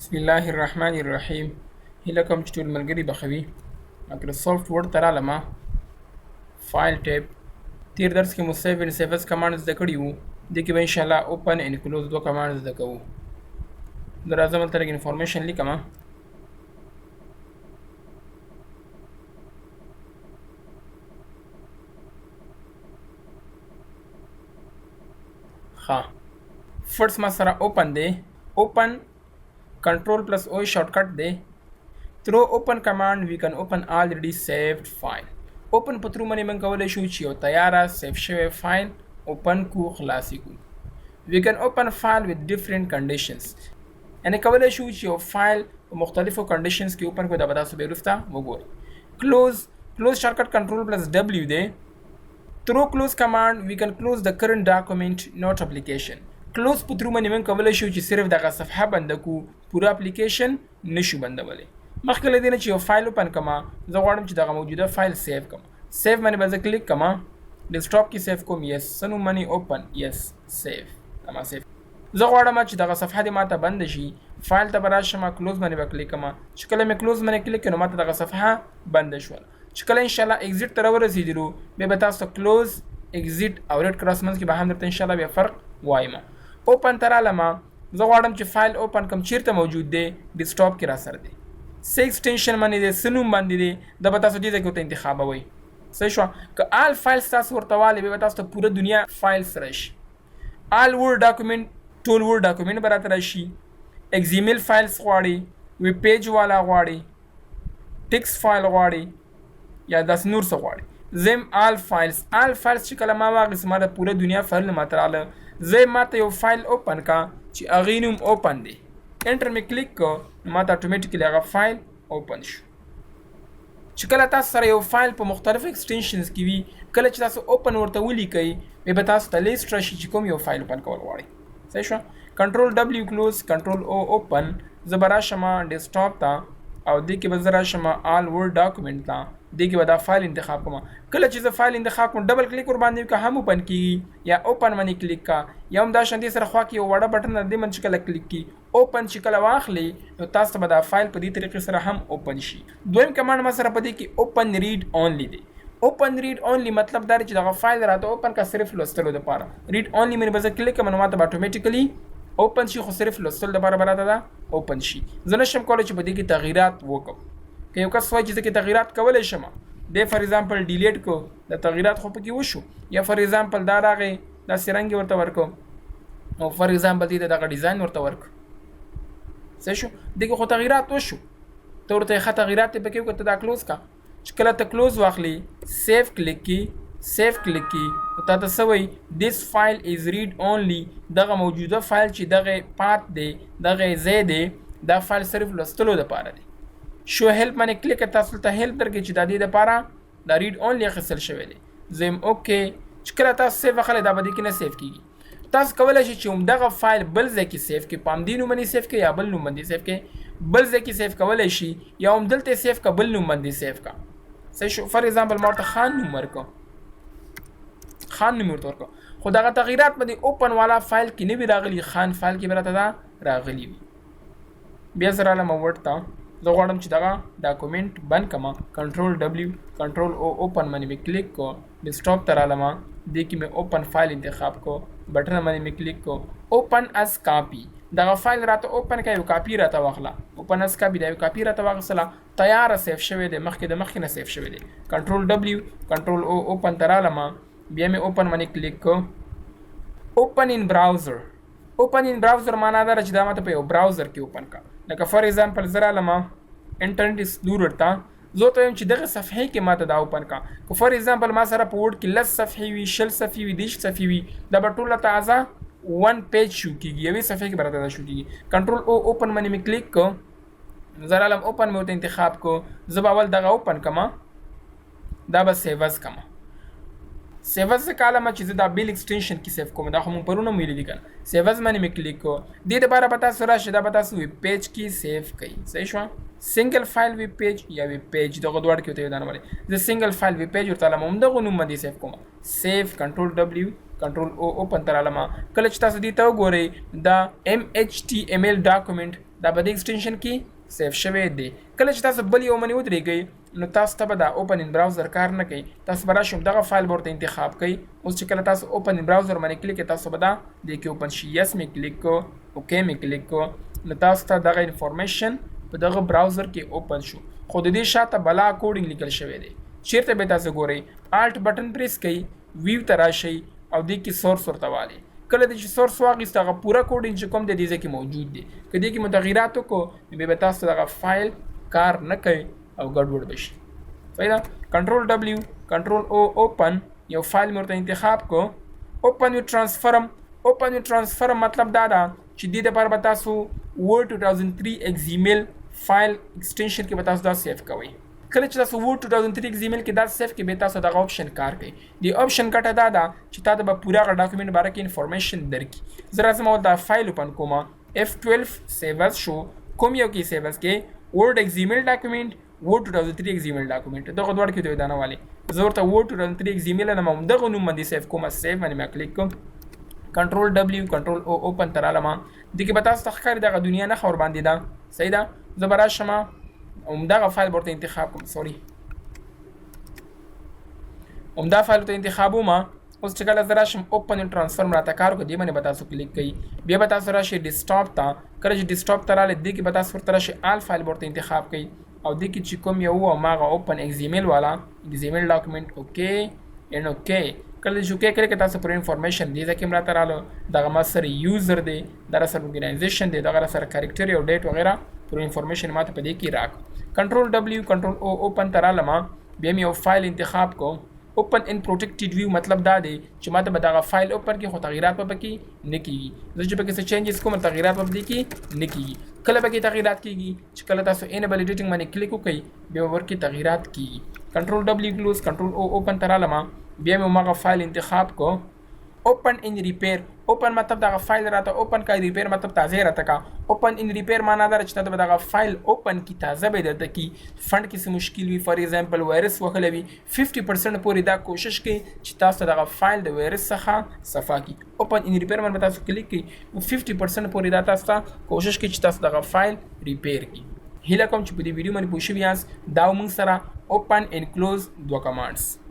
بسم الله الرحمن الرحیم. هیله کوم چې ټول ملګري به ښه وي. مایکروسافټ ورډ ته رالم، فایل ټیب. تیر درس کې مو سیو اینډ سیو اس کمانډ زده کړي وو. دې کې به انشاءالله اوپن اینډ کلوز دوه کمانډ زده کوو. زه راځم هلته لږ انفارمیشن لیکم. ښه، فرست ما سره اوپن دی. اوپن کنټرول پلس او شارټکټ دی. Through open command we can open already saved file. Open په ترو باندې موږ کولی شو چې یو تیاره سیو شوی فایل اوپن کو، خلاص کو. We can open file with different conditions، یعنی کولی شو چې یو فایل په مختلفو کنډیشنز کې اوپن کو. دا به تاسو بیا وروسته وګورئ. کلوز شارټکټ کنټرول پلس ډبلیو دی. Through close command we can close the current document, not application. Close په ترو باندې موږ کولی شو چې صرف دغه صفحه بنده کو، پوره اپلیکیشن نشو بندولی. مخکې له دې نه چې یو فایل اوپن کړم، زه غواړم چې دغه موجوده فایل سیو کړم. سیو باندې به زه کلیک کړم، ډیسکټاپ کې سیو کوم. یس، څه نوم باندې؟ اوپن، یس، سیو. دا ما سیو. زه غواړم چې دغه صفحه دې ماته بنده شي. فایل ته به راشم، کلوز باندې به کلیک کړم. چې کله مې کلوز باندې کلیک کړم، نو ماته دغه صفحه بنده شوه. چې کله انشاءالله اگزیټ ته راورسېدلو، بیا به تاسو ته کلوز، اگزیټ او ریډ کراس منځ کې به هم درته انشاءالله بیا فرق وایم. اوپن ته رالم، زه غواړم چې فایل اوپن کړم. چیرته موجود دی؟ ډیسکټاپ کې را سره دی. څه ایکسټینشن باندې دی، څه نوم باندې دی، دا به تاسو دې ځای کې ورته انتخابوئ. صحیح شوه؟ که آل فایلز تاسو ورته والئ، بیا به تاسو ته پوره دنیا فایلز راشي. آل ورډ ډاکومنټ، ټول ورډ ډاکومنټ به راته راشي. ایکس ایم ایل فایلز غواړي، ویب پیج والا غواړي، ټیکس فایل غواړي، یا داسې نور څه غواړي. زم آل فایلز. آل فایلز چې کله ما واخیست، ما د پوره دنیا فایلونه ماته راغله. زه ماته یو فایل اوپن کا چې هغې نوم اوپن دی. انټر مې کلیک کړ، نو ماته اتوماتیکلی هغه فایل اوپن شو. چې کله تاسو سره یو فایل په مختلفو ایکسټینشنز کې وي، کله چې تاسو اوپن ورته ولیکئ، بیا به تاسو ته لیست راشي چې کوم یو فایل اوپن کول غواړئ. صحیح شوه؟ کنټرول ډبلیو کلوز، کنټرول او اوپن. زه به راشم ډیسکټاپ ته او دې کې به زه راشم آل ورډ ډاکومنټ ته. دې کې به دا فایل انتخاب کوم. کله چې زه فایل انتخاب کوم، ډبل کلیک ور باندې وکړه هم اوپن کیږي، یا اوپن باندې کلیک کا، یا هم دا شان دې سره خوا کې یو وړه بټن ده، دې باندې چې کله کلیک کی، اوپن چې کله واخلي، نو تاسو ته به دا فایل په دې طریقې سره هم اوپن شي. دویم کمانډ ما سره په دې کې اوپن ریډ اونلی دی. اوپن ریډ اونلی مطلب دا دی چې دغه فایل راته اوپن کا صرف لوستلو دپاره. ریډ اونلی باندې به زه کلیک کوم، نو ماته به اتوماتیکلی اوپن شي، خو صرف لوستلو دپاره به راته دا اوپن شي. زه نشم کولی چې په دې کې تغییرات وکړم. که یو کس وایي چې زه کې تغییرات کولی شم، دی فار ایگزامپل ډیلیټ کو، دا تغییرات خو پکې وشو. یا فار ایگزامپل دا راغی، داسې رنګ یې ورته ورکړو، او فار ایگزامپل دې ته دغه ډیزاین ورته ورکړو. صحیح شو؟ دې کې خو تغییرات وشو، ته ورته ښه تغییرات یې پکې وکړه. ته دا کلوز کا. چې کله ته کلوز واخلي، سیو کلیک کی، سیو کلیک کی، نو تا ته څه وایي؟ This file is read only. دغه موجوده فایل چې دغه پات دی، دغه ځای دی، دا فایل صرف لوستلو دپاره دی. شو هیلپ باندې کلیک، تاسو ته هیلپ درکړي چې دا دې دپاره دا ریډ اونلی اخیستل شوی دی. زه یم اوکې. چې کله تاسو سیو اخلئ، دا به دې کې نه سیو کیږي. تاسو کولی شئ چې همدغه فایل بل ځای کې سیو کړئ، په همدې نوم باندې سیو کړئ یا بل نوم باندې سیو کړئ. بل ځای کې سیو کولی شي، یا همدلته یې سیو کړه، بل نوم باندې سیو کړه. صحیح شو؟ فار ایگزامپل ما ورته خان نوم ورکړ، خان نوم ورته ورکړ، خو دغه تغییرات به د اوپن والا فایل کې نه وي راغلي، خان فایل کې به راته دا راغلي وي. بیا زه رالم ورډ ته، زه غواړم چې دغه ډاکومنټ بند کړم. کنټرول ډبلیو، کنټرول او اوپن باندې مې کلیک کړ. ډیسکټاپ ته رالم، دې کې مې اوپن فایل انتخاب کړ، بټن باندې مې کلیک کړ، اوپن اس کاپي. دغه فایل راته اوپن کړه، یو کاپي راته واخله. اوپن اس کاپي، دا یو کاپي راته واخیستله. تیاره سیو شوی دی، مخکې د مخکې نه سیو شوی دی. کنټرول ډبلیو، کنټرول او اوپن ته رالم، بیا مې اوپن باندې کلیک کړ. اوپن ان براوزر. اوپن ان براوزر معنا دا ده چې دا ماته په یو براوزر کې اوپن کړه. لکه فار ایگزامپل زه رالم انټرنیټ ایکسپلورر ته، زه ورته وایم چې دغه صفحې کې ماته دا اوپن کړه. که فار ایگزامپل ما سره په ورډ کې 10 صفحې وي، 20 صفحې وي، 30 صفحې وي، دا به ټول راته از ون پیج شو کېږي، یوې صفحې کې به راته دا شو کېږي. کنټرول او اوپن باندې مې کلیک کړ، زه رالم اوپن مې ورته انتخاب کړ. زه به اول دغه اوپن کړم، دا به سیو از کړم. سیو از ځکه علامه چې زه دا بیل ایکسټینشن کې سیو کوم، دا خو مونږ پرون هم ویلي دي که نه. سیو از باندې مې کلیک کړ، دې دپاره به تاسو راشئ، دا به تاسو ویب پیج کې سیو کړئ. صحیح شوه؟ سنګل فایل ویب پیج یا ویب پیج، دغه دواړو کې ورته یو دانه ولې. زه سنګل فایل ویب پیج ورته علامه همدغه نوم باندې سیو کوم. سیو، کنټرول ډبلیو، کنټرول او اوپن ته رالم. کله چې تاسو دې ته وګورئ، دا ایم ایچ ټي ایم ایل ډاکومنټ دا په دې extension کې save شوی دی. کله چې تاسو بل یو باندې ودرېږئ، نو تاسو ته به دا open in browser کار نه کوي. تاسو به راشئ، دغه فایل به ورته انتخاب کړئ. اوس چې کله تاسو open in browser باندې کلیک کړئ، تاسو به دا دې کې open شي. Yes می کلیک کو، okay می کلیک کو، نو تاسو ته دغه information په دغه browser کې open شو. خو د دې شاته بلا coding لیکل شوی دی. چیرته به تاسو ګورئ؟ Alt button press کړئ، view ته راشئ او دې کې source ورته والي. کله چې source واغیست، هغه پوره coding چې کوم دی، دې ځای کې موجود دی. که دې کې متغیرات وکړو، نو بیا به تاسو دغه فایل کار نه کوي او ګډوډ به شي. صحیح ده؟ Control W، Control O، open. یو فایل مې ورته انتخاب کو، open with transform. Open with transform مطلب دا ده چې دې لپاره به تاسو Word 2003 XML file extension کې به تاسو دا save کوئ. کله چې تاسو Word 2003 XML کې دا save کې، به تاسو دغه option کار کوي. دی option ګټه دا ده چې تاسو به پوره غ document باره کې information درکړي. زه راځم او دا فایل open کوم. F12، save as شو. کوم یو کې save as کې؟ Word XML document، Word 2003 XML document، دغه دواړه کې دوی دانه والي. زه ورته Word 2003 XML نه مم دغه نوم باندې save کوم. Save باندې ما کلیک کوم، Control W، Control O، open ته رالم. دې کې به تاسو ته ښکاري دغه دنیا نه خور باندې ده. صحیح ده؟ زه به راشم، همدغه فایل ورته انتخاب کوم. Sorry، همدا فایل ته انتخابوم. اوس چې کله زه راشم، open transform راته کار کوي. دې باندې به تاسو کلیک کوئ، بیا به تاسو راشئ desktop ته. کله چې desktop ته راغلئ، دې کې به تاسو ورته راشئ، all file ورته انتخاب کړئ او دې کې چې کوم یو و، هماغه open XML والا XML document، okay and okay. کله چې okay کړئ، تاسو پر information دې ځکه هم راته رالو. دغه ما سره user دی، دا سره organization دی، دغه سره character او date وغیرہ پر information ماته په دې کې راک. Control W، Control O، open ته رالم. بیا مې یو فایل انتخاب کو. Open in protected view مطلب دا دی چې ماته به دغه فایل open کې، خو تغیرات به پکې نه کیږي. زه چې پکې څه changes کوم، تغیرات به پکې نه کیږي. کله پکې تغیرات کیږي؟ چې کله تاسو enable editing باندې کلیک وکړئ، بیا ورکې تغیرات کیږي. Control W close، Control O open ته رالم. بیا مې مغه فایل انتخاب کو، open in repair. Open مطلب دغه فایل راته open کا، repair مطلب تازه راته کا. Open in repair معنا دا چې ته دغه فایل open کی، تازه به درته کی. Font کې څه مشکل وي، for example virus وهلی وي، 50% پورې دا کوشش کوي چې تاسو دغه فایل د وایرس څخه صفا کی. Open in repair باندې تاسو کلیک کړئ، 50% پورې دا تاسو ته کوشش کوي چې تاسو دغه فایل repair کی. هیله کوم چې په دې ویډیو باندې پوه شوي یاست. دا موږ سره open and close دوه commands.